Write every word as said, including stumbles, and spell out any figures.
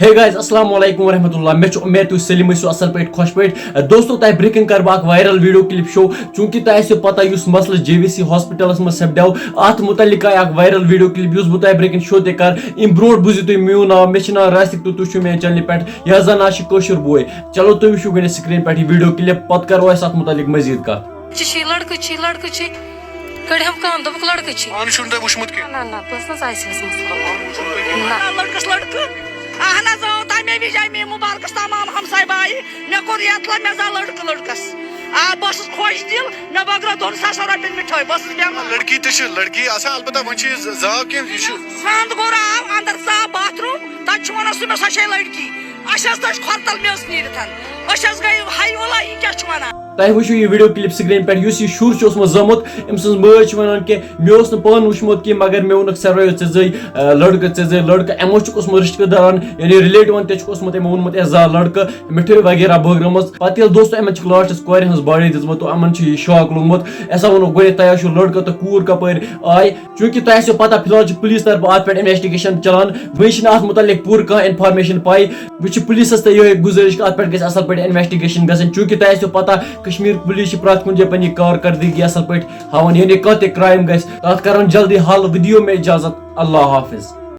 Hey guys, السلام علیکم ورحمۃ اللہ۔ مےٚ چھُ اُمید تُہۍ سٲلِم ٲسِو اَصٕل پٲٹھۍ، خۄش پٲٹھۍ۔ دوستو، تۄہہِ برٛونٛہہ کَنہِ کَرٕ بہٕ اَکھ viral video clip show، چوٗنٛکہِ تۄہہِ آسیو پَتہ یُس مسلہٕ جے وی سی ہاسپِٹَلَس منٛز سَپدیو، اَتھ مُتعلِق آیہِ اَکھ viral video clip یُس بہٕ تۄہہِ برٛونٛہہ کَنہِ show تہِ کَرٕ۔ اَمہِ برٛونٛٹھ بوٗزِو تُہۍ، میون ناو، مےٚ چھُ ناو راسِق تہٕ تُہۍ چھِو میٛانہِ channelہِ پٮ۪ٹھ، یَتھ زَن ناو چھُ کٲشُر بوے۔ چلو تُہۍ وٕچھِو گۄڈٕنٮ۪تھ screen پٮ۪ٹھ یہِ video clip، پَتہٕ کَرو أسۍ اَتھ مُتعلِق مٔزیٖد کَتھ۔ چھِ، چھِ، لڑکہٕ چھِ، لڑکہٕ چھِ۔ کٔڑۍ ہم کانٛدُم، لڑکہٕ چھِ۔ پانہٕ چھُو نہٕ تۄہہِ وٕچھمُت کینٛہہ؟ نہ، نہ، بہٕ ٲسٕس نہٕ زایہِ سٕنٛز منٛز۔ نہ۔ لڑکس لڑکہٕ۔ اہن حظ، اۭں، تمے وِزِ آیہِ مےٚ مُبارکس تمام ہمساے بایہِ۔ مےٚ کوٚر یتھ لہ، مےٚ زاو لڑکہٕ لڑکس۔ آ، بہٕ ٲسٕس خۄش دِل، مےٚ بٲگرٲو دۄن ساسن رۄپین مِٹھٲے، بہٕ ٲسٕس بٮ۪مار۔ لڑکی تہِ چھِ، لڑکی آسان، البتہ وۄنۍ چھِ یہِ ز-، زاو کینٛہہ، یہِ چھُ۔ سنٛد گوٚو راو اندر، ژاو باتھ روٗم، تتہِ چھُ ونان سُہ مےٚ سۄ چھے لڑکی۔ اسہِ حظ تٔج کھۄر تل میٚژ نیٖرِتھ۔ أسۍ حظ گٔے ہاے ولا، یہِ کیٛاہ چھُ ونان؟ تۄہہِ وٕچھِو یہِ video clip screen پٮ۪ٹھ، یُس یہِ شُر چھُ اوسمُت زامُت، أمۍ سٕنٛز مٲج چھِ وَنان کہِ مےٚ اوس نہٕ پانہٕ وٕچھمُت کینٛہہ، مگر مےٚ ووٚنُکھ، "ژےٚ رٲیِتھ ژےٚ زٔے، آ، لٔڑکہٕ، ژےٚ زٔے لٔڑکہٕ۔" یِمو چھُکھ اوسمُت رِشتہٕ دارَن، یعنی relative تہِ چھُکھ اوسمُت یِمو ووٚنمُت، "ہے زا لٔڑکہٕ"، مِٹھٲے وغیرہ بٲگرٲمٕژ۔ پَتہٕ ییٚلہِ دوستو یِمَن چھُکھ lastس کورِ ہٕنٛز body دِژمٕژ، تہٕ یِمَن چھُ یہِ shock لوٚگمُت۔ اَسہِ ہا ووٚنُکھ گۄڈٕے، تۄہہِ ہا چھُو لٔڑکہٕ تہٕ کوٗر کَپٲرۍ آے؟ چوٗنٛکہِ تۄہہِ آسیو پَتہ، فی الحال چھِ police طرفہٕ اَتھ پٮ۪ٹھ investigation چَلان، وۄنۍ چھِنہٕ اَتھ مُتعلِق پوٗرٕ کانٛہہ information پَے۔ مےٚ چھِ policeس تہِ یِہوٚے گُزٲرِش کہِ اَتھ پٮ۪ٹھ گژھِ اَصٕل پٲٹھۍ investigation گژھٕنۍ، چوٗنٛکہِ تۄہہِ آسیو پَتہ، کشمیٖر police چھِ پرٛٮ۪تھ کُنہِ جایہِ پنٛنہِ کارکردگی اَصٕل پٲٹھۍ ہاوان، یعنی کانٛہہ تہِ crime گژھِ، تَتھ کَرَن جلدی حل۔ وۄنۍ دِیِو مےٚ اجازت، اللہ حافظ۔